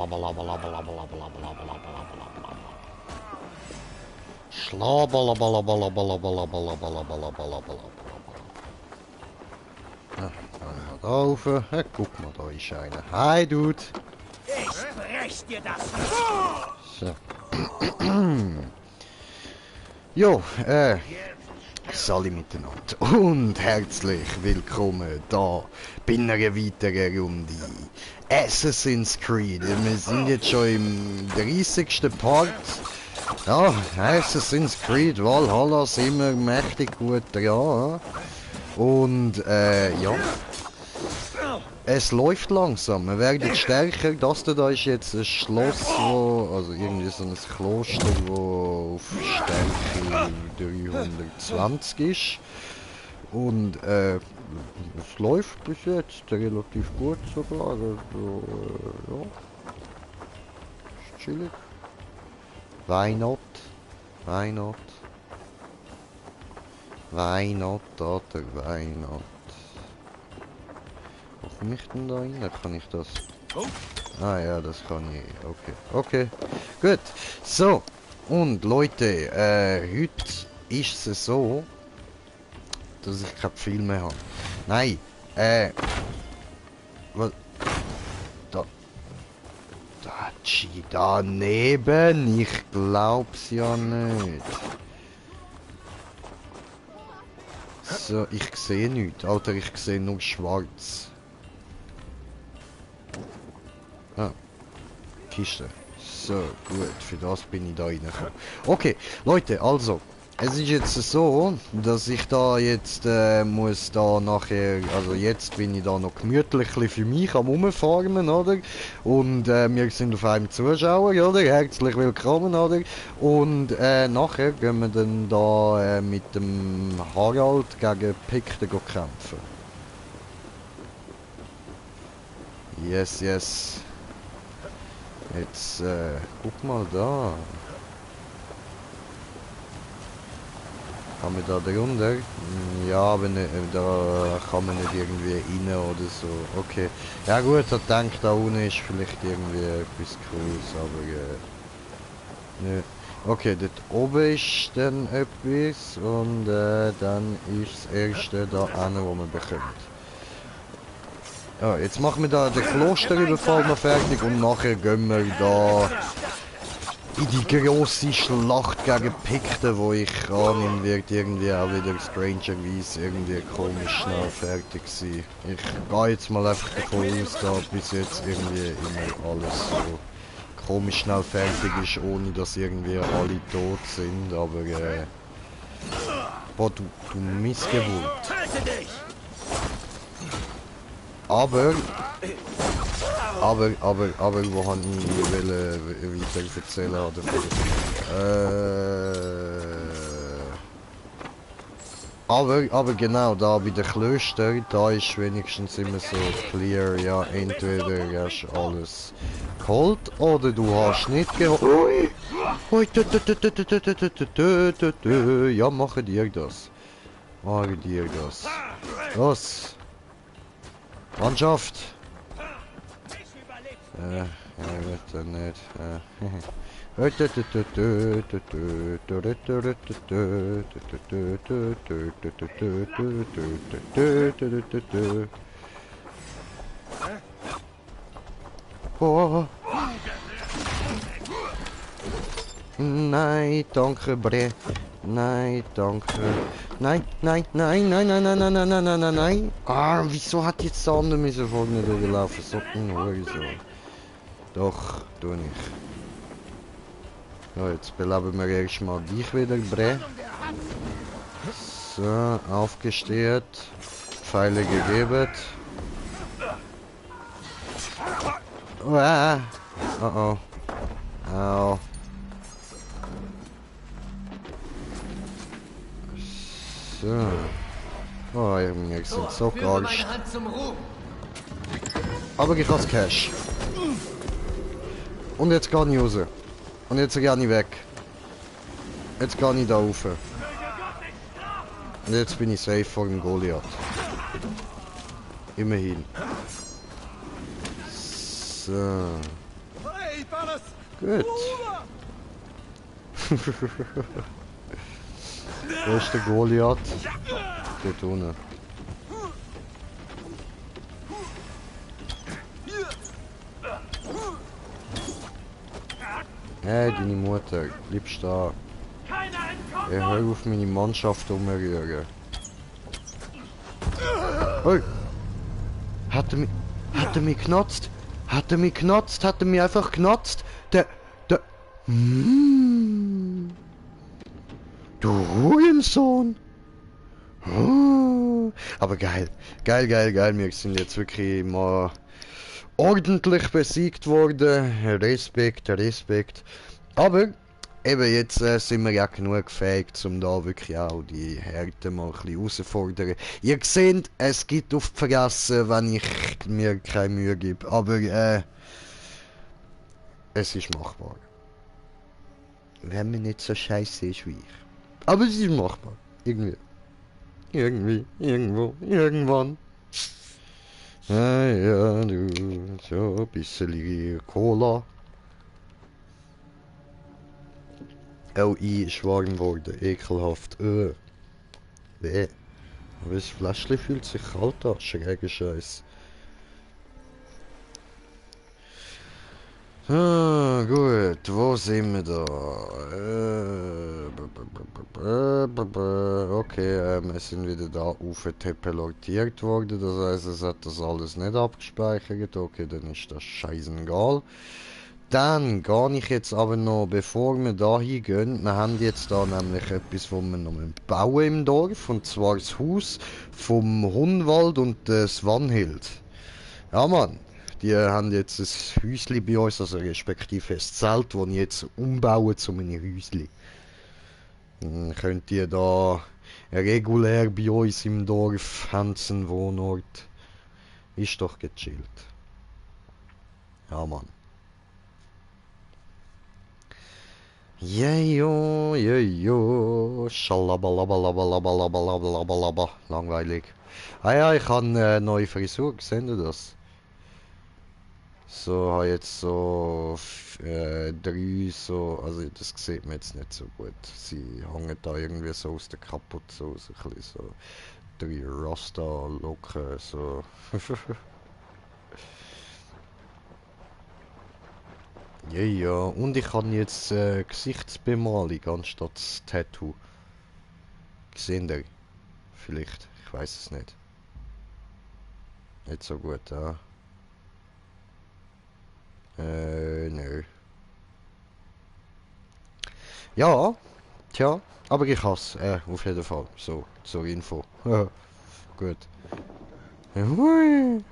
Da rauf. Guck mal, da ist einer. Hi, Dude. Ich brech dir das. So. Jo, Sali miteinander und herzlich willkommen da bei einer weiteren Runde Assassin's Creed. Wir sind jetzt schon im 30. Part. Ja, Assassin's Creed Valhalla sind wir mächtig gut dran. Und ja, es läuft langsam. Wir werden stärker. Das da ist jetzt ein Schloss, wo, also irgendwie so ein Kloster, wo auf Stärke 320 ist. Und es läuft bis jetzt relativ gut sogar. Also, ja, ist chillig. Why not? Why not? Why not, oder why not? Wo komme ich denn da rein? Kann ich das? Ah ja, das kann ich. Okay. Okay. Gut. So. Und Leute, heute ist es so, dass ich kein Film mehr habe. Nein. Was? Da. Daneben. Ich glaub's ja nicht. So, ich sehe nichts. Alter, ich sehe nur schwarz. Ah, Kiste. So, gut, für das bin ich da reingekommen. Okay, Leute, also, es ist jetzt so, dass ich da jetzt muss da nachher, also jetzt bin ich da noch gemütlich für mich am Rumfarmen, oder? Und wir sind auf einem Zuschauer, oder? Herzlich willkommen, oder? Und nachher gehen wir dann da mit dem Harald gegen Pikte kämpfen. Yes, yes. Jetzt, guck mal da. Kann man da drunter? Ja, aber ne, da kann man nicht irgendwie rein oder so. Okay. Ja gut, ich denke, da unten ist vielleicht irgendwie etwas Cooles, aber ne. Okay, dort oben ist dann etwas und dann ist das erste da eine, wo man bekommt. Ja, jetzt machen wir da den Klosterüberfall noch fertig und nachher gehen wir da in die grosse Schlacht gegen Pikte, wo ich annehmen wird irgendwie auch wieder strangerweise irgendwie komisch schnell fertig sein. Ich gehe jetzt mal einfach davon aus, da bis jetzt irgendwie immer alles so komisch schnell fertig ist, ohne dass irgendwie alle tot sind, aber boah, du Missgeburt. Aber, wo habe ich weiter erzählen oder aber genau, da bei den Klöstern, da ist wenigstens immer so clear, ja, entweder hast du alles geholt oder du hast nicht geholt. Ja, mache dir das. Mache dir das. Los. Mannschaft! Ja, wird er nicht. Oh. Nein, danke, Bre. Nein, danke. Nein, nein, nein, nein, nein, nein, nein, nein, nein, nein, nein, nein. Ah, wieso hat jetzt der andere müssen vor mir durchlaufen? So ein Hurensohn. Doch, tu ich. Ja, jetzt beleben wir erstmal dich wieder, Bre. So, aufgestellt. Pfeile gegeben. Oh, oh. Au. So. Oh, wir sind so gearscht. Aber ich habe Cash. Und jetzt gehe ich raus. Und jetzt gehe ich weg. Jetzt gehe ich da rauf. Und jetzt bin ich safe vor dem Goliath. Immerhin. So. Gut. Wo ist der Goliath? Dort unten. Hey, deine Mutter, bleibst da. Ich hör auf meine Mannschaft umrühren. Hey! Hat er mich genotzt? Hat er mich genotzt? Hat er mich einfach genotzt? Der... Du Hurensohn! Aber geil. Geil. Wir sind jetzt wirklich mal ordentlich besiegt worden. Respekt. Aber eben jetzt sind wir ja genug fähig, um da wirklich auch die Härte mal ein bisschen herauszufordern. Ihr seht, es gibt auf die Fresse, wenn ich mir keine Mühe gebe. Aber es ist machbar. Wenn man nicht so scheiße ist wie ich. Aber es ist machbar. Irgendwo, irgendwann. Ja, du, so ein bisschen Cola. Oh, ist warm geworden, ekelhaft. Weh. Aber das Fläschchen fühlt sich kalt an, schräger Scheiß. Ah, gut, wo sind wir da? Okay, wir sind wieder da aufgeteleportiert worden, das heisst, es hat das alles nicht abgespeichert. Okay, dann ist das scheißegal. Dann gehe ich jetzt aber noch, bevor wir da hingehen, wir haben jetzt da nämlich etwas, was wir noch bauen im Dorf, und zwar das Haus vom Hundwald und Svanhild. Ja, Mann. Die haben jetzt ein Häuschen bei uns, also respektive ein Zelt, das ich jetzt umbaue zu meinem Häuschen. Dann könnt ihr da regulär bei uns im Dorf, haben sie einen Wohnort. Ist doch gechillt. Ja, Mann. Jejo, schalabalabalabalabalabalabalaba, langweilig. Ah ja, ich habe eine neue Frisur, seht ihr das? So, habe jetzt so drei so, also das sieht man jetzt nicht so gut. Sie hängen da irgendwie so aus der Kapuze raus, ein bisschen so 3 Rasta-Locken, so. Ja, und ich habe jetzt Gesichtsbemalung anstatt das Tattoo. Gesehen ihr? Vielleicht, ich weiß es nicht. Nicht so gut, ja. Nö. Ja, tja, aber ich hasse, auf jeden Fall, so, zur Info. Gut. Hui.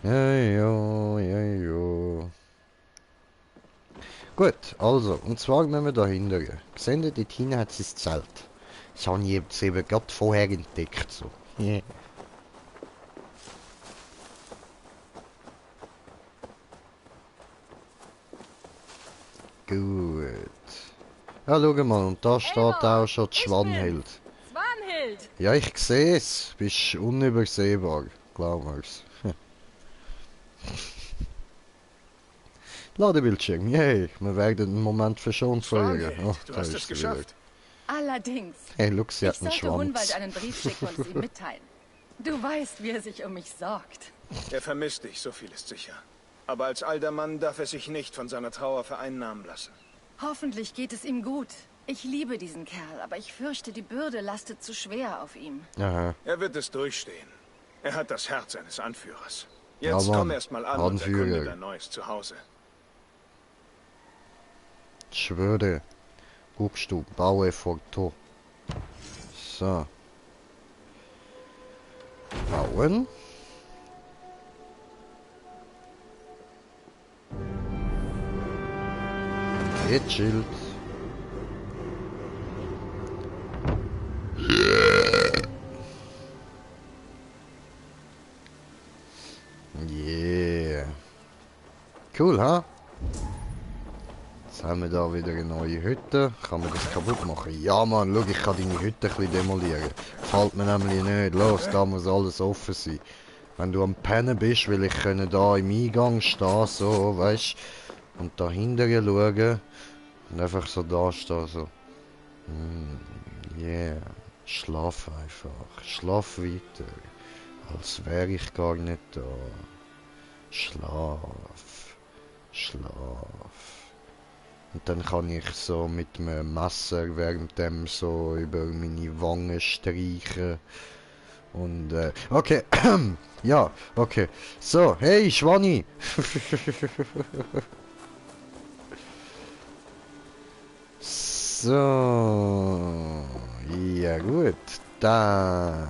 Ja. Gut, also, und zwar müssen wir da hinten. Seht ihr, dort hinten hat sie das Zelt. Das habe ich jetzt eben gerade vorher entdeckt, so. Yeah. Gut. Ja, schau mal, und da steht auch schon die Svanhild. Svanhild! Ja, ich sehe es. Bist unübersehbar. Glaub mir's. Ladebildschirm, yay. Wir werden einen Moment verschont von ihr. Oh, du hast es geschafft. Allerdings. Hey, look, sie Ich hat einen sollte Hunwald Schwanz. einen Brief schicken und es ihm mitteilen. Du weißt, wie er sich um mich sorgt. Er vermisst dich, so viel ist sicher. Aber als alter Mann darf er sich nicht von seiner Trauer vereinnahmen lassen. Hoffentlich geht es ihm gut. Ich liebe diesen Kerl, aber ich fürchte, die Bürde lastet zu schwer auf ihm. Aha. Er wird es durchstehen. Er hat das Herz eines Anführers. Jetzt Ja, komm Mann. erst mal an und Anführer. erkunde dein neues Zuhause. Ich schwöre. Guckst du, baue Foto. So. Bauen. Gechillt. Yeah. Cool, ha? Jetzt haben wir da wieder eine neue Hütte. Kann man das kaputt machen? Ja, Mann, schau, ich kann deine Hütte ein bisschen demolieren. Gefällt mir nämlich nicht. Los, da muss alles offen sein. Wenn du am Pennen bist, will ich können da im Eingang stehen, so, weißt, und da hinterher schauen und einfach so da stehen, so. Yeah, schlaf einfach, schlaf weiter, als wäre ich gar nicht da. Schlaf, schlaf. Und dann kann ich so mit einem Messer währenddem so über meine Wangen streichen. Und, okay, ja, okay. So, hey, Schwanni! So, ja gut, dann...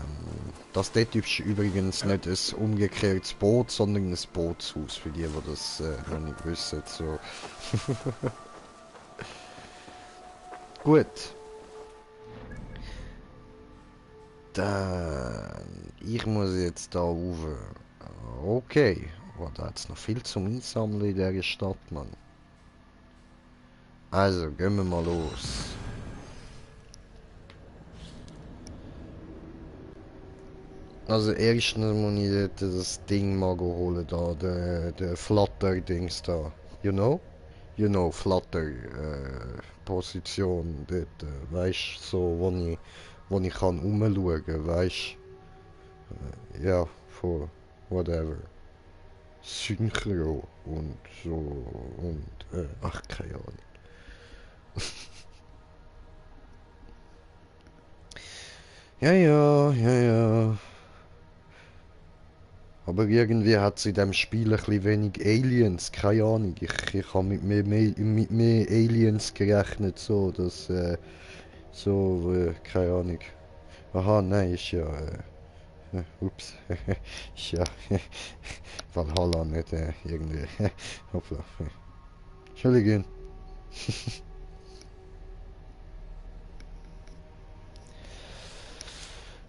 Das dort ist übrigens nicht ein umgekehrtes Boot, sondern ein Bootshaus, für die das noch nicht wissen. So. Gut. Dann... Ich muss jetzt da rauf. Okay. Oh, da hat es noch viel zum Einsammeln in dieser Stadt, Mann. Also, gehen wir mal los. Also erstens muss ich dort das Ding mal holen da, der Flutter-Dings da. You know? You know, Flutter Position dort, weißt so, wo ich kann umschauen, weißt ja, für whatever. Synchro und so und ach keine Ahnung. Ja. Aber irgendwie hat es in dem Spiel ein bisschen wenig Aliens, keine Ahnung. Ich habe mit mehr Aliens gerechnet, so, dass, keine Ahnung. Aha, nein, ist ja, ups, ist ja, Valhalla nicht, irgendwie, hoppla. Entschuldigung.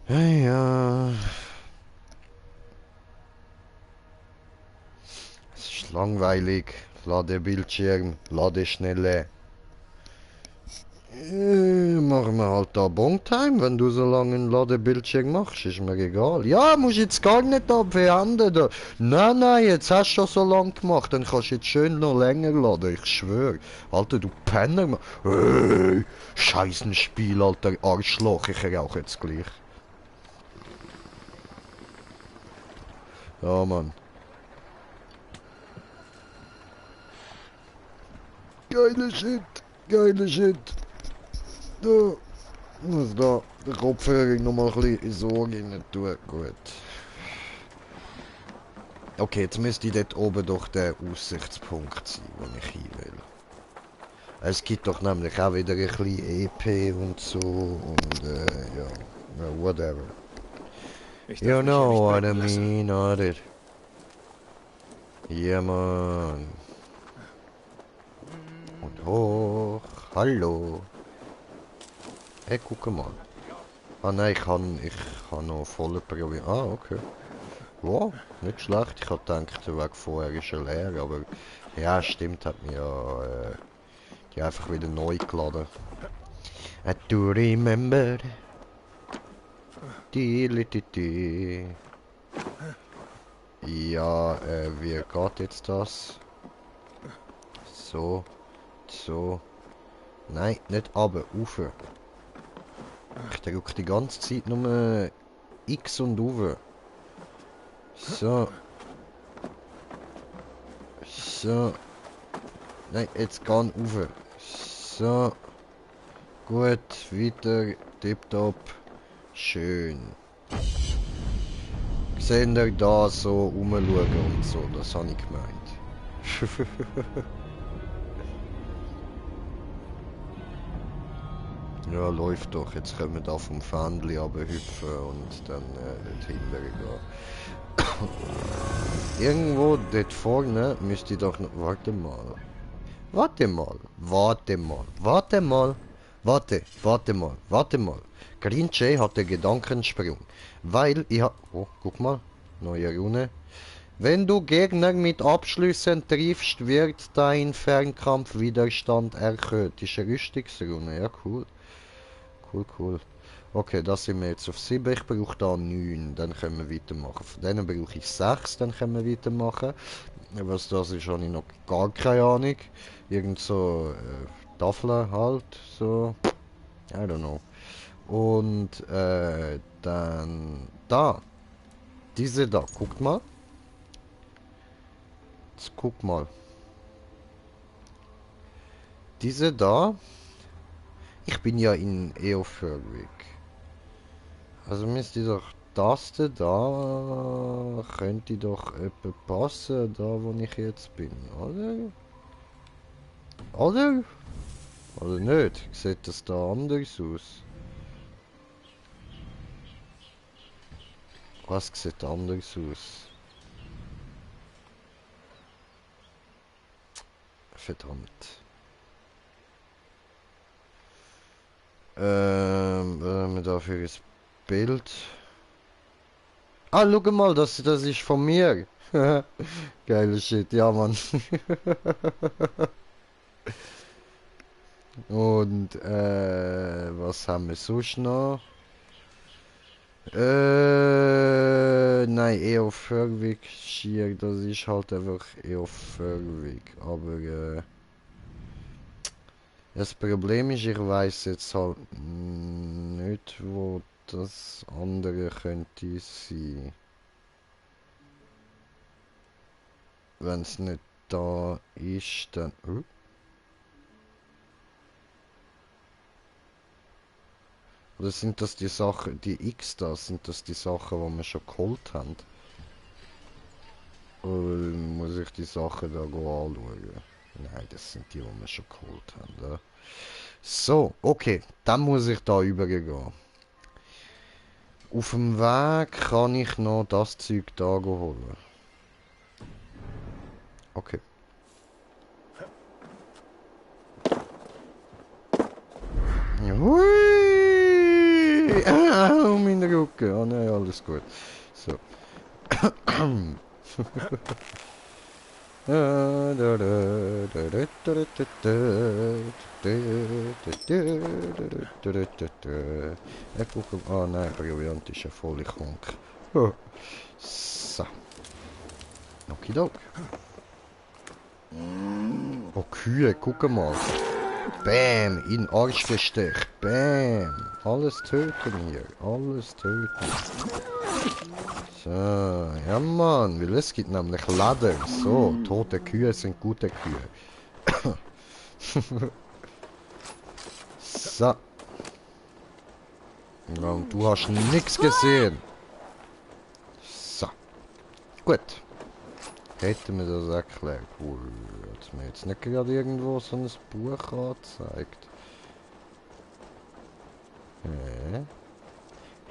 Ja. Langweilig. Ladebildschirm, Ladeschnelle. Machen wir halt da Bongtime, wenn du so lange einen Ladebildschirm machst, ist mir egal. Ja, musst jetzt gar nicht abwenden. Da. Nein, jetzt hast du schon so lange gemacht, dann kannst du jetzt schön noch länger laden, ich schwöre. Alter, du Penner. Hey, scheiß ein Spiel, alter Arschloch, ich rauche jetzt gleich. Ja, Mann. Geile Shit. Da. Muss da den Kopfhörer noch mal ein bisschen in Sorge rein tun. Gut. Okay, jetzt müsste ich dort oben doch der Aussichtspunkt sein, wo ich hin will. Es gibt doch nämlich auch wieder ein bisschen EP und so und ja, whatever. You know what I mean, oder? Ja, Mann. Und hoch. Hallo. Hey, guck mal. Ah nein, ich kann noch volle probieren. Ah, okay. Wow, nicht schlecht. Ich hab gedacht, der Weg vorher ist ja leer, aber ja, stimmt, hat mir ja die einfach wieder neu geladen. I do remember. Ja, wie geht jetzt das? So. Nein, nicht runter, rauf. Ich drücke die ganze Zeit nur X und rauf. So. Nein, jetzt gehen rauf. So. Gut, weiter, tipptopp. Schön. Seht ihr da so rumschauen und so, das habe ich gemeint. Ja, läuft doch. Jetzt können wir da vom Fähnchen runterhüpfen und dann hinterher gehen. Irgendwo dort vorne müsste ich doch noch... Warte mal. Green Jay hat den Gedankensprung. Weil ich hab... Oh, guck mal. Neue Rune. Wenn du Gegner mit Abschlüssen triffst, wird dein Fernkampfwiderstand erhöht. Das ist eine Rüstungsrune. Ja, cool. Cool. Okay, da sind wir jetzt auf 7. Ich brauche da 9. Dann können wir weitermachen. Von denen brauche ich 6. Dann können wir weitermachen. Was das ist, habe ich noch gar keine Ahnung. Irgend so Tafeln halt. So. I don't know. Und dann da. Diese da. Guckt mal. Jetzt guck mal. Diese da. Ich bin ja in Eoförwig. Also müsste doch das da könnte doch etwa passen, da wo ich jetzt bin, oder? Oder? Oder nicht? Sieht das da anders aus? Was sieht anders aus? Verdammt. Was haben wir da für ein Bild? Ah, schau mal, das ist von mir. Geiler Shit, ja Mann. Und was haben wir sonst noch? Nein, eher Förwig schier, das ist halt einfach eher Förwig. Aber das Problem ist, ich weiß jetzt halt nicht, wo das andere könnte sein. Wenn es nicht da ist, dann... Oder sind das die Sachen, die X da, sind das die Sachen, die wir schon geholt haben? Oder muss ich die Sachen da anschauen? Nein, das sind die, die wir schon geholt haben. Ja. So, okay, dann muss ich da übergehen. Auf dem Weg kann ich noch das Zeug da holen. Okay. Hui! Ah, mein Rücken. Oh nein, alles gut. So. Ah nein, brillant ist ja voll krank. So. Okidok. Oh, Kühe, guck mal. Bam, in den Arsch gesteckt. Bam. Alles töten hier. Alles töten. So, ja Mann, weil es gibt nämlich Leder. So, tote Kühe sind gute Kühe. So. Ja, und du hast nichts gesehen. So. Gut. Hätten wir das erklärt. Cool. Hat mir jetzt nicht gerade irgendwo so ein Buch angezeigt. Hä?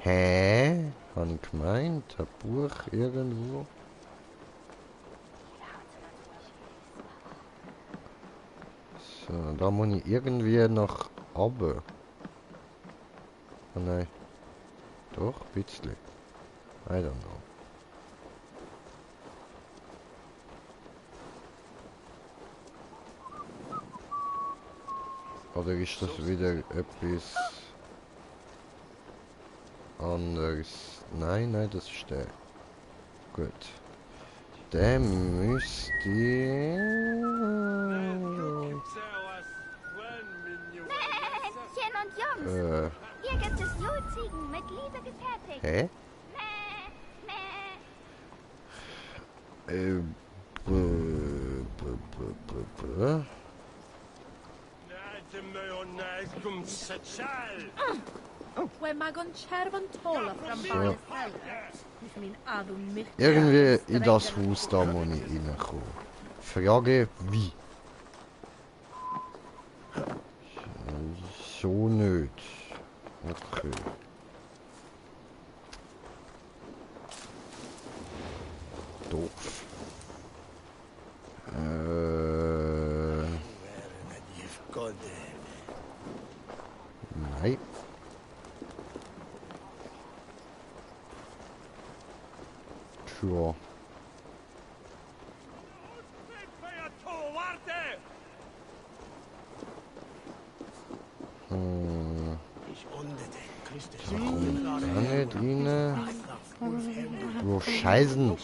Hä? Habe ich gemeint? Ein Buch irgendwo? So, da muss ich irgendwie nach oben. Oh nein. Doch, ein bisschen. I don't know. Oder ist das wieder etwas anderes? Nein, nein, das ist der. Gut. Der müsste... Männchen und Jungs, hier gibt es Julziegen mit Liebe gefertigt. Hä? Mäh, mäh. Irgendwie in das Haus da muss ich reinkommen. Frage, wie? So nicht. Okay. Doof. Nein. Tja. Da nicht rein. Wo Scheißen.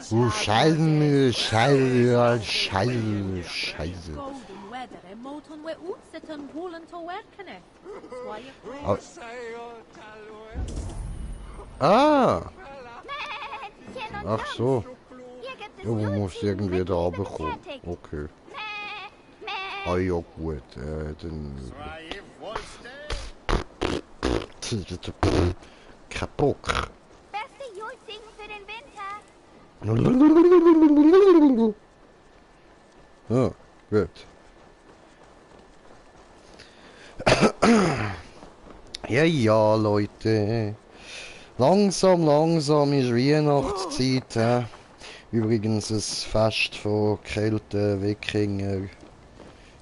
Wo Scheißen, Scheiße, Scheiße, Scheiße. Ah! Männchen und Ach so. hier gibt es Ja, man muss Julziegen irgendwie mit da Liebe runterkommen. gefertigt. Okay. Mäh. Ah ja, gut. Dann... Kein Bock. Beste Julziegen für den Winter. Ja, gut. Ja, ja, Leute. Langsam, langsam ist Weihnachtszeit. Übrigens ein Fest von Kelten, Wikinger,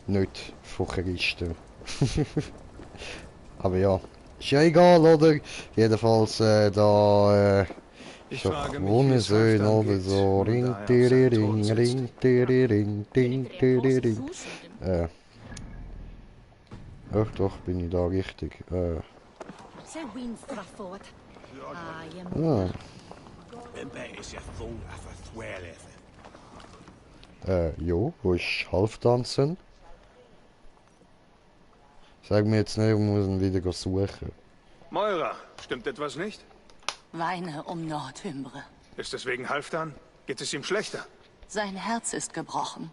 nicht von Christen. Aber ja, ist ja egal, oder? Jedenfalls, da, Ich so frage mich, wie ohne es Söhne Halfdan oder geht, so. nun Ring, da er auf tiri, seinem ring, Thron sitzt. ring, tiri, ring, ding, tiri, ring. Ach doch, bin ich da richtig. Ah. Jo, wo ist Halfdansen? Sag mir jetzt nicht, ich muss ihn wieder suchen. Moira, stimmt etwas nicht? Weine um Nordhymbre. Ist es wegen Halfdan? Geht es ihm schlechter? Sein Herz ist gebrochen.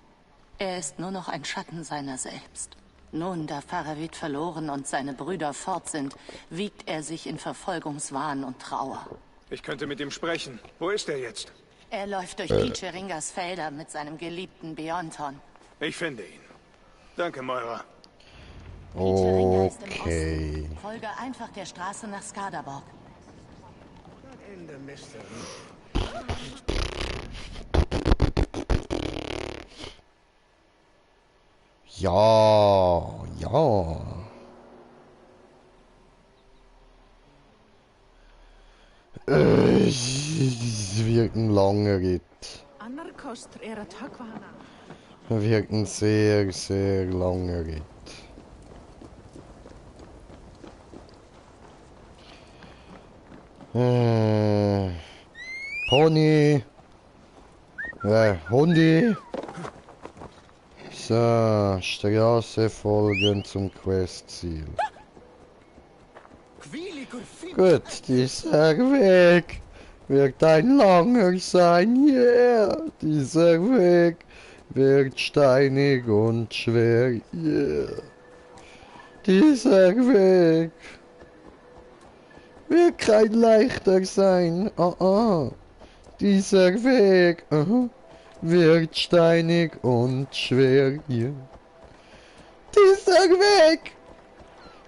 Er ist nur noch ein Schatten seiner selbst. Nun, da Faravit verloren und seine Brüder fort sind, wiegt er sich in Verfolgungswahn und Trauer. Ich könnte mit ihm sprechen. Wo ist er jetzt? Er läuft durch Kitscheringas Felder mit seinem geliebten Beonton. Ich finde ihn. Danke, Moira. Kitscheringa ist im Okay. Osten. Folge einfach der Straße nach Skardaborg. Ja, ja. Es wird ein langer Ritt. Wird ein sehr, sehr langer Ritt. Pony. Hundi. So, Straße folgen zum Questziel. Gut, dieser Weg wird ein langer sein, yeah. Dieser Weg wird steinig und schwer, yeah. Dieser Weg wird kein leichter sein, Dieser Weg, wird steinig und schwer, yeah. Dieser Weg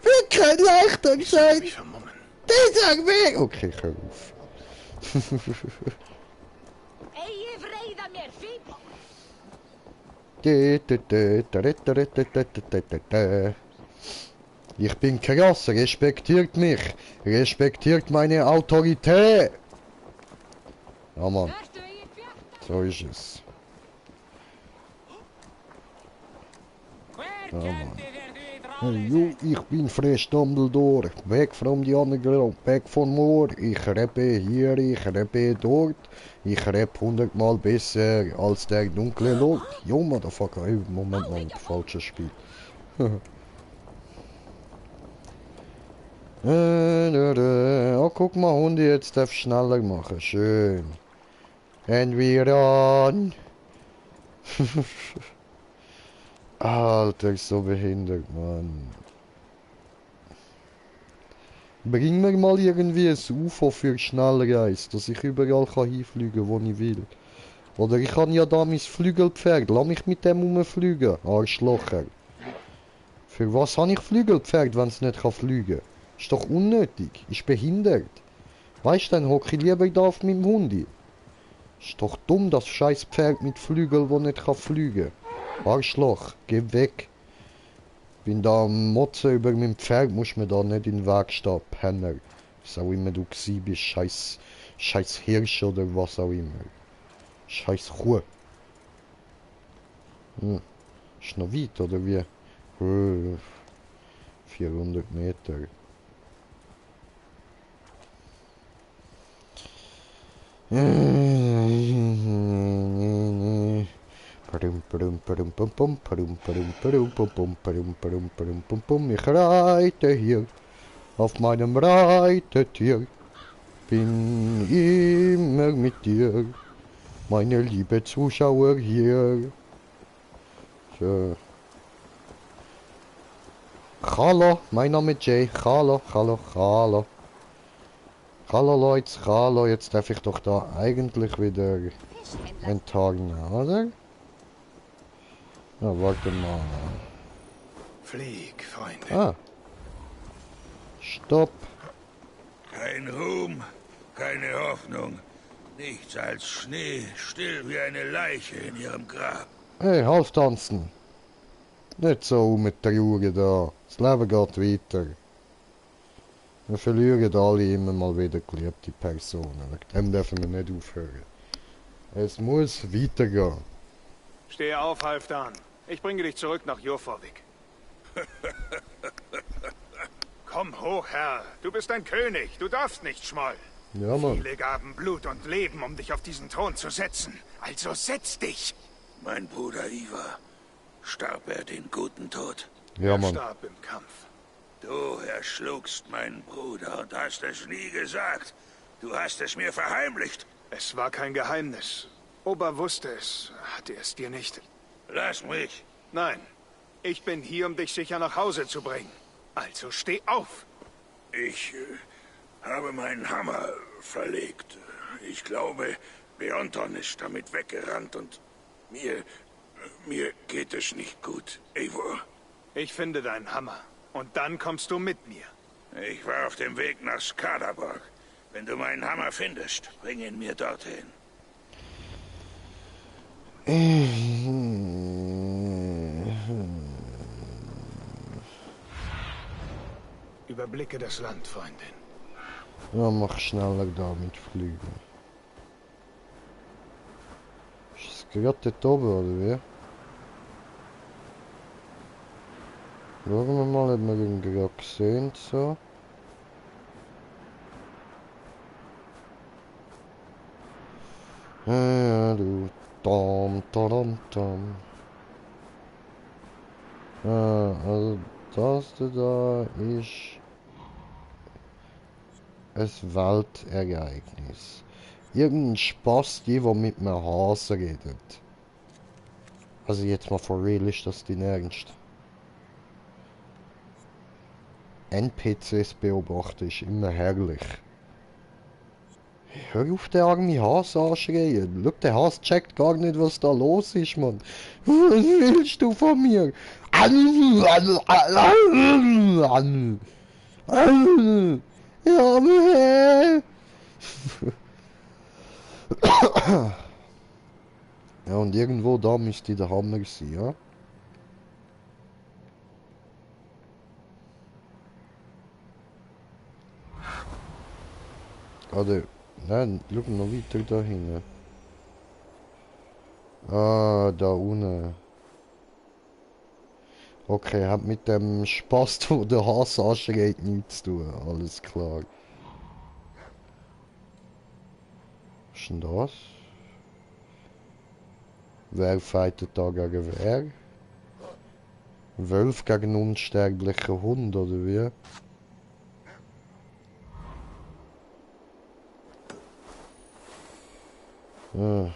wird kein leichter Ich soll sein. mich vermummen. Dieser Weg! Okay, hör auf. Ich bin krass, respektiert mich. Respektiert meine Autorität. Ja, Mann. So ist es. Ja, Mann. Hey, yo, ich bin Fresh Dumbledore. Weg from the underground, back for more. Ich rappe hier, ich rappe dort. Ich rappe 100-mal besser als der dunkle Lord. Jo, Motherfucker. Hey, Moment mal, falsches Spiel. Oh, guck mal, Hunde, jetzt darf ich schneller machen. Schön. And we're on. Alter, ist so behindert, Mann. Bring mir mal irgendwie ein UFO für Schnellreise, dass ich überall hinfliegen kann, wo ich will. Oder ich kann ja da mein Flügelpferd. Lass mich mit dem rumfliegen, Arschlocher. Für was habe ich Flügelpferd, wenn es nicht fliegen kann? Ist doch unnötig. Ist behindert. Weißt du, dann hocke ich lieber da auf meinem Hundi. Ist doch dumm, das scheiß Pferd mit Flügeln, das nicht fliegen kann. Arschloch, geh weg. Bin da am Motzen über mein Pferd, muss mir da nicht in den Weg stehen, Penner. Was auch immer du gsi bist, scheiß Hirsch oder was auch immer. Scheiß Kuh. Ist noch weit, oder wie? 400 Meter. Ich reite hier auf meinem Reitetier. Bin immer mit dir, meine liebe Zuschauer hier. So. Hallo, mein Name ist Jay. Hallo. Hallo Leute, hallo. Jetzt darf ich doch da eigentlich wieder enttarnen, oder? Na, warte mal. Flieg, Freunde. Ah. Stopp. Kein Ruhm, keine Hoffnung. Nichts als Schnee, still wie eine Leiche in ihrem Grab. Hey, Halftanzen. Nicht so mit der Jugend da. Das Leben geht weiter. Wir verlieren alle immer mal wieder geliebte Personen. Wegen dem dürfen wir nicht aufhören. Es muss weitergehen. Steh auf, Halfdan. Ich bringe dich zurück nach Jorvik. Komm hoch, Herr. Du bist ein König. Du darfst nicht schmollen. Ja, Mann. Viele gaben Blut und Leben, um dich auf diesen Thron zu setzen. Also setz dich. Mein Bruder Ivar, starb er den guten Tod? Ja, Er Mann. starb im Kampf. Du erschlugst meinen Bruder und hast es nie gesagt. Du hast es mir verheimlicht. Es war kein Geheimnis. Ober wusste es, hatte es dir nicht. Lass mich. Nein, ich bin hier, um dich sicher nach Hause zu bringen. Also steh auf. Ich habe meinen Hammer verlegt. Ich glaube, Beonton ist damit weggerannt und mir geht es nicht gut, Eivor. Ich finde deinen Hammer. Und dann kommst du mit mir. Ich war auf dem Weg nach Skadaborg. Wenn du meinen Hammer findest, bring ihn mir dorthin. Überblicke das Land, Freundin. Ja, mach schneller damit fliegen. Ist es gerade dort oben, oder wie? Schauen wir mal, ob wir ihn gerade gesehen so. Ja, du. Tom. Also das da ist ein Weltereignis. Irgendein Spasti, der mit einem Hasen redet. Also jetzt mal for real, ist das dein Ernst? NPCs beobachten ist immer herrlich. Hör auf, den armen Hase anschreien. Schau, der Hase checkt gar nicht, was da los ist, Mann. Was willst du von mir? Ja, Mann. Ja, und irgendwo da müsste der Hammer sein, ja? Oder, nein, schau noch weiter da hinten. Ah, da unten. Okay, hat mit dem Spaß, wo der Hase anschreit, nichts zu tun. Alles klar. Was ist denn das? Wer fightet da gegen wer? Wölf gegen unsterblichen Hund, oder wie? Ja.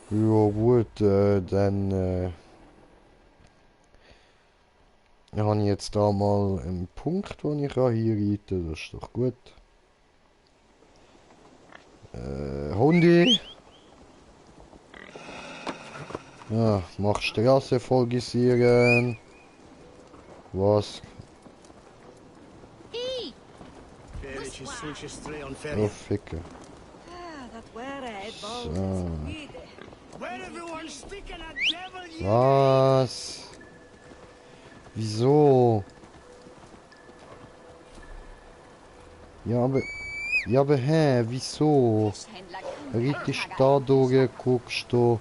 Ja gut, dann habe ich jetzt da mal einen Punkt, wo ich hier reiten. Das ist doch gut. Hundi. Ja, mach Straße vollgisieren. Was? Oh, Ficke. So. Was? Wieso? Ja, aber hä, wieso? Richtig da guckst du.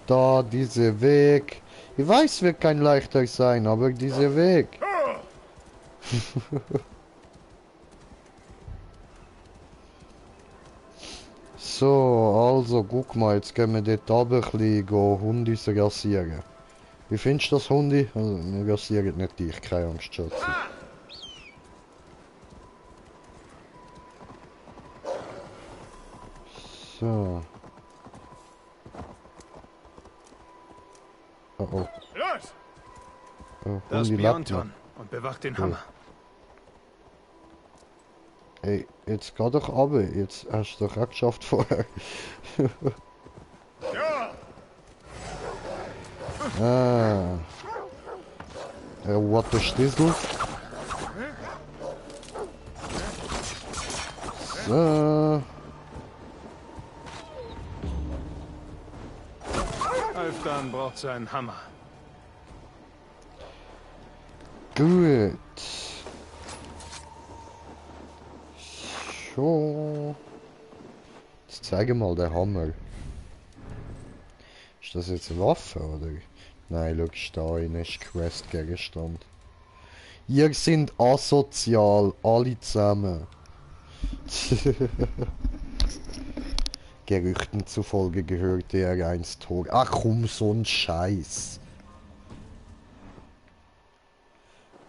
Da, dieser Weg. Ich weiß, wird kein leichter sein, aber dieser Weg. So, also, guck mal, jetzt gehen wir dort runter ein bisschen Hundis rasieren. Wie findest du das, Hundi? Also, wir rasieren nicht dich, keine Angst, Schatzi. So. Oh oh. Los! Oh, Das ist Hundi lebt noch. Bionton und bewacht den Hammer. Ey, jetzt geh doch runter. Jetzt hast du doch auch geschafft vorher. Ja! Ah. What the Stissel? So. Halfdan braucht seinen Hammer. Gut. So. Jetzt zeige mal den Hammer. Ist das jetzt eine Waffe, oder? Nein, schau, da ist Questgegenstand. Ihr sind asozial, alle zusammen. Gerüchten zufolge gehörte er einst Tor. Ach komm, so ein Scheiß.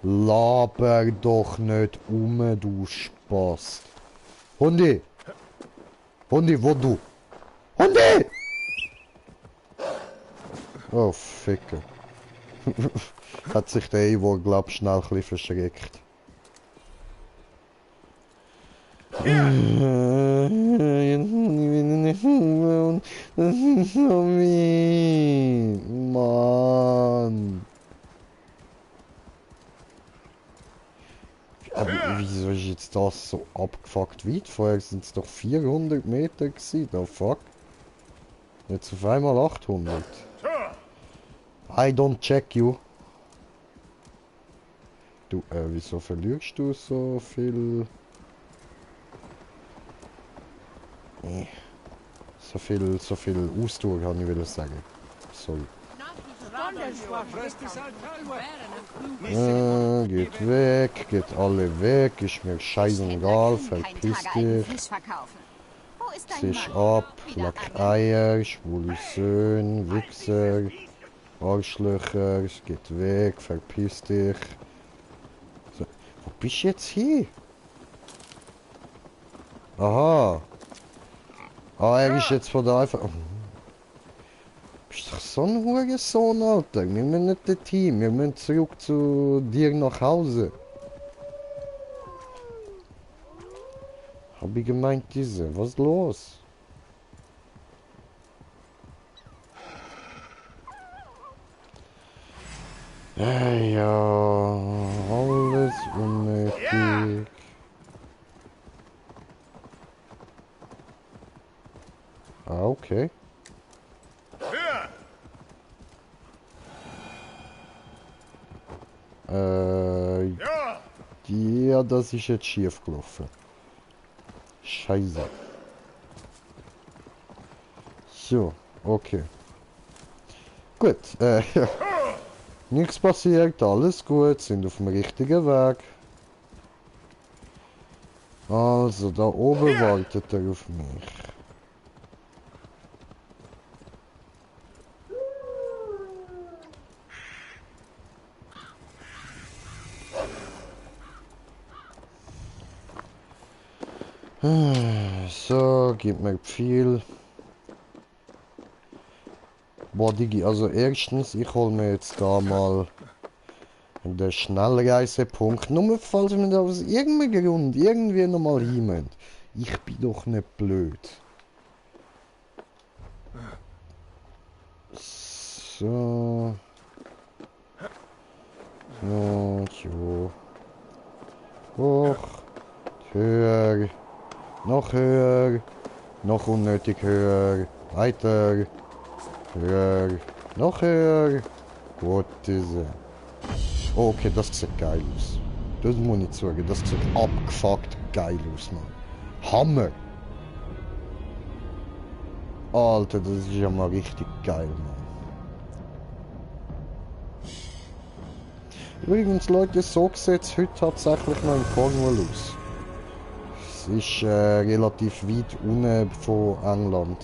Laber doch nicht du Spast. Hundi! Hundi, wo du? Hundi! Oh, Ficker. Hat sich der Eivor, glaub schnell ein bisschen verschreckt. Mann. Aber wieso ist jetzt das so abgefuckt weit? Vorher sind es doch 400 Meter gewesen. Oh fuck. Jetzt auf einmal 800. I don't check you. Du, wieso verlierst du so viel? So viel Ausdauer, kann ich will sagen. Sorry. Geht weg, geht alle weg, ist mir scheißegal, verpiss dich. Sich ab, Lack Eier, schwule Söhne, Wichser, Arschlöcher, geht weg, verpiss dich. So, wo bist du jetzt hier? Aha. Ah, er ist jetzt von da einfach... Bist doch so ein Hurensohn, Alter. Wir müssen nicht das Team, wir müssen zurück zu dir nach Hause. Hab ich gemeint, diese. Was ist los? Ja, alles unnötig. Ah, okay. Ja, das ist jetzt schief gelaufen. Scheiße. So, okay. Gut, ja. Nichts passiert, alles gut, sind auf dem richtigen Weg. Also, da oben wartet er auf mich. So, gib mir viel. Boah, Digi, also erstens, ich hol mir jetzt da mal den Schnellreisepunkt. Nur falls wir da aus irgendeinem Grund irgendwie nochmal hin müssen. Ich bin doch nicht blöd. So. So, hoch. Höher. Noch höher. Noch unnötig höher. Weiter. Höher. Noch höher. Gut ist er. Okay, das sieht geil aus. Das muss ich sagen. Das sieht abgefuckt geil aus, Mann. Hammer. Alter, das ist ja mal richtig geil, Mann. Übrigens, Leute, so sieht es heute tatsächlich noch in Cornwall aus. Es ist relativ weit unten von England.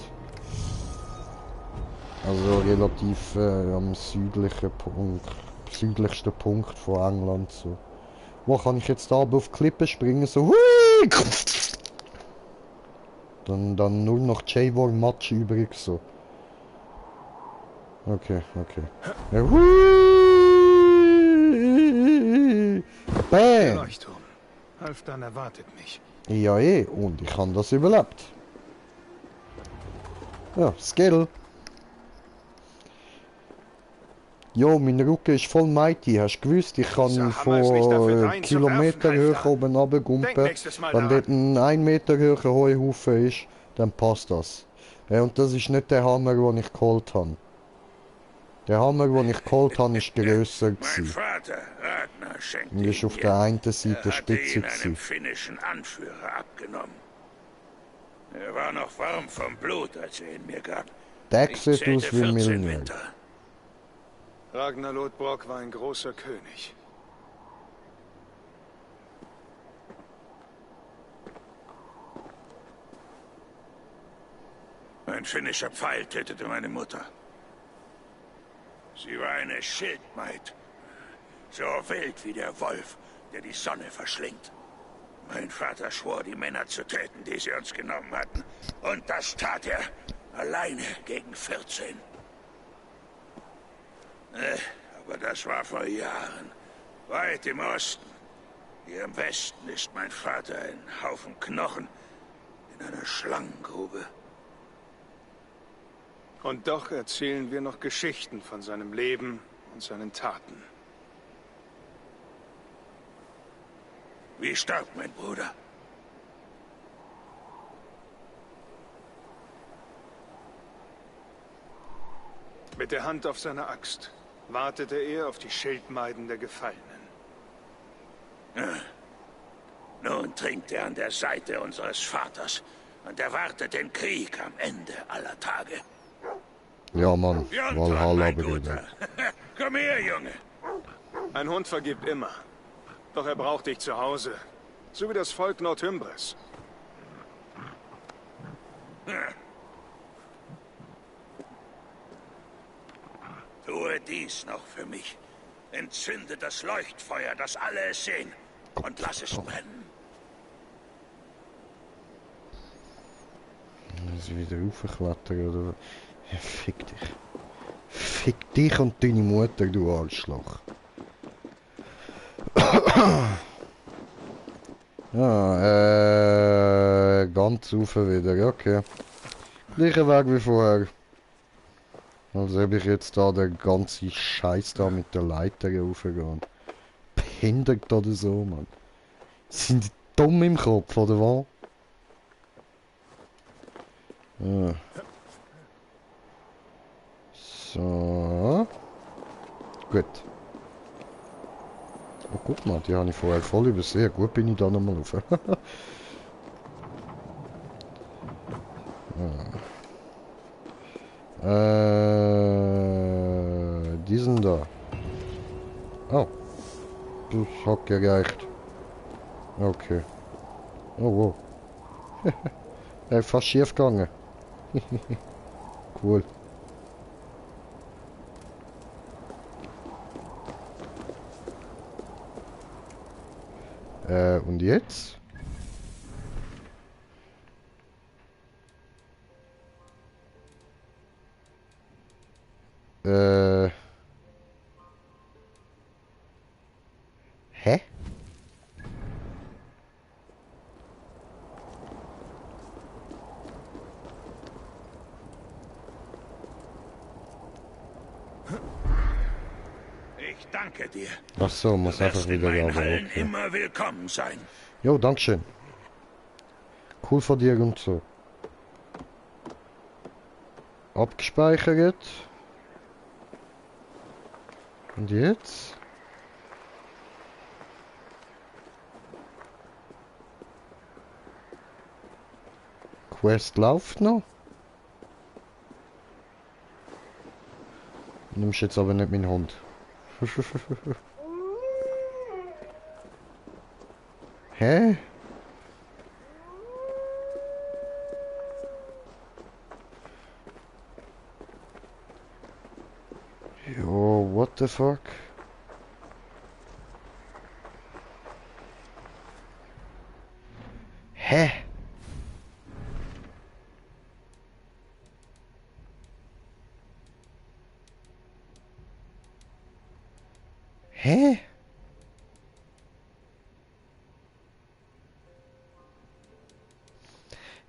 Also relativ am südlichsten Punkt von England. So. Wo kann ich jetzt da auf die Klippe springen? So. Hui! Dann nur noch J-War-Match übrig. So. Okay. Ja, hui! Der Bam! Leuchtturm. Halfdan erwartet mich. Ja und ich habe das überlebt. Ja, Skill. Jo, mein Rücken ist voll mighty, hast du gewusst? Ich kann Dieser Hammer ist nicht dafür von rein zu Kilometer werfen, hoch Alter. oben Denk runtergumpen. nächstes Mal Wenn daran. dort ein 1 Meter hoher Heuhaufen ist, dann passt das. Und das ist nicht der Hammer, den ich geholt habe. Der Hammer, den ich geholt habe, ist grösser Mein gewesen. Vater, Ragnar, schenkte Und ist ihn auf mir. der einen Er Seite hatte spitze ihn einem gewesen. finnischen Anführer abgenommen. Er war noch warm vom Blut, als er ihn mir gab. Der Ich sieht zählte aus wie 14 Millionär. Winter. Ragnar Lodbrok war ein großer König. Ein finnischer Pfeil tötete meine Mutter. Sie war eine Schildmaid. So wild wie der Wolf, der die Sonne verschlingt. Mein Vater schwor, die Männer zu töten, die sie uns genommen hatten. Und das tat er. Alleine gegen 14. Aber das war vor Jahren. Weit im Osten. Hier im Westen ist mein Vater ein Haufen Knochen in einer Schlangengrube. Und doch erzählen wir noch Geschichten von seinem Leben und seinen Taten. Wie starb mein Bruder? Mit der Hand auf seiner Axt wartete er auf die Schildmeiden der Gefallenen. Nun trinkt er an der Seite unseres Vaters und erwartet den Krieg am Ende aller Tage. Ja, Mann. Björn, Valhalla, mein Bruder. Guter. Komm her, Junge. Ein Hund vergibt immer. Doch er braucht dich zu Hause. So wie das Volk Nordhymbres. Tue dies noch für mich. Entzünde das Leuchtfeuer, dass alle es sehen. Und lass es brennen. Muss ich wieder raufklettern oder was? Ja, fick dich. Fick dich und deine Mutter, du Arschloch. Ja, ganz rauf wieder, okay. Gleicher Weg wie vorher. Also habe ich jetzt da den ganzen Scheiß da mit der Leiter raufgegangen. Behindert oder so, Mann. Sind die dumm im Kopf, oder was? Ja. So. Gut. Oh, guck mal, die habe ich vorher voll übersehen. Gut bin ich da nochmal rauf. Diesen da. Oh. Das hat gereicht. Okay. Oh, wow. Er ist fast schief gegangen. Cool. Und jetzt? Hä? Ich danke dir. Ach so, muss Du wirst einfach in wieder meinen da. Hallen Okay. immer willkommen sein. Jo, dankeschön. Cool von dir und so. Abgespeichert. Und jetzt? Quest läuft noch. Du nimmst jetzt aber nicht meinen Hund. Hä? What the fuck? Hä? Hä?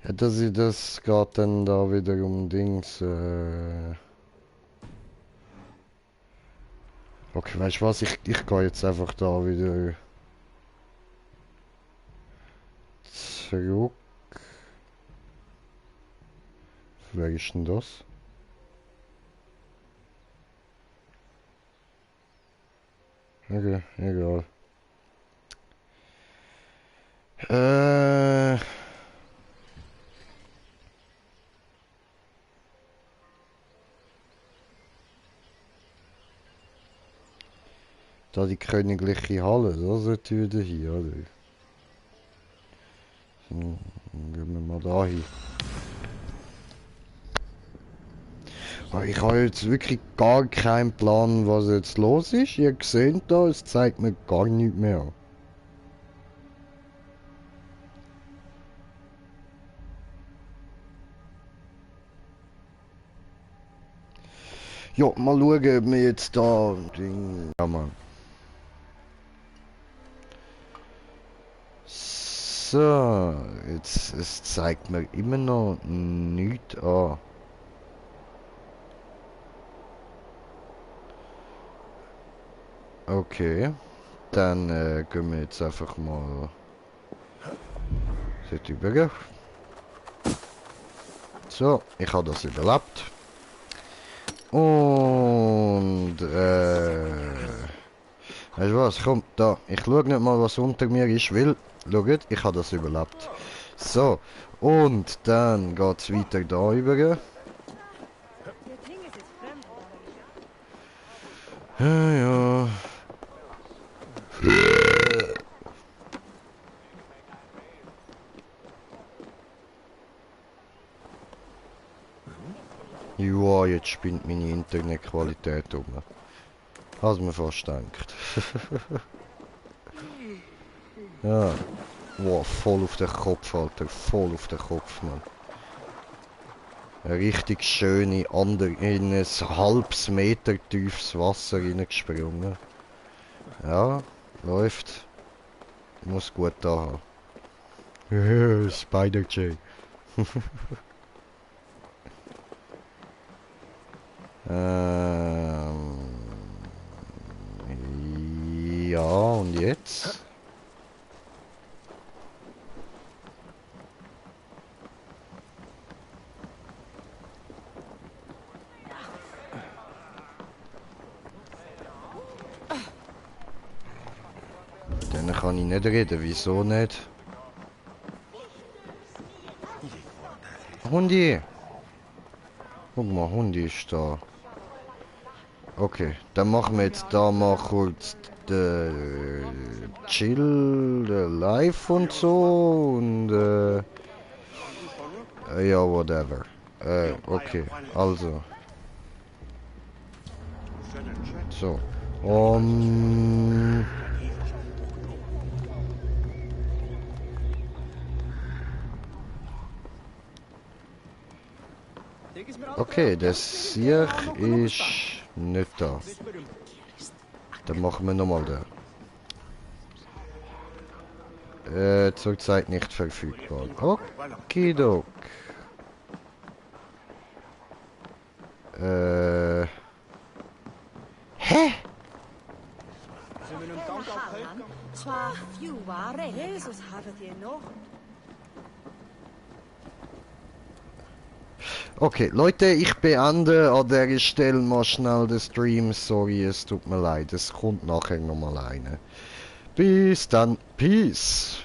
Ja, das geht dann da wieder um Dings. Okay, weißt du was? Ich gehe jetzt einfach da wieder zurück. Wer ist denn das? Okay, egal. Da die königliche Halle, da sollte wieder hier, oder? So, dann gehen wir mal da hin. Aber ich habe jetzt wirklich gar keinen Plan, was jetzt los ist. Ihr seht da, es zeigt mir gar nichts mehr. Ja, mal schauen, ob wir jetzt da... Ja, Mann. So, jetzt es zeigt mir immer noch nichts an. Okay, dann gehen wir jetzt einfach mal dort rüber. So, ich habe das überlebt. Und weißt du was, komm, da, ich schaue nicht mal, was unter mir ist, weil, schaut, ich habe das überlebt. So, und dann geht es weiter da rüber. Ja, ja. Ja, jetzt spinnt meine Internetqualität um. Als man fast denkt. Ja. Wow, voll auf den Kopf, Alter. Voll auf den Kopf, Mann. Eine richtig schöne in ein halbes Meter tiefes Wasser reingesprungen. Ja, läuft. Muss gut da haben. Spider-J. Ja, und jetzt? Dann kann ich nicht reden, wieso nicht? Hundi! Guck mal, Hundi ist da. Okay, dann machen wir jetzt da mal kurz Chill, Live und so und ja, whatever. Okay, also. So. Okay, das hier ist nicht da. Dann machen wir nochmal da. Zurzeit nicht verfügbar. Okidok. Hä? Okay, Leute, ich beende an der Stelle mal schnell den Stream. Sorry, es tut mir leid, es kommt nachher nochmal eine. Bis dann, Peace.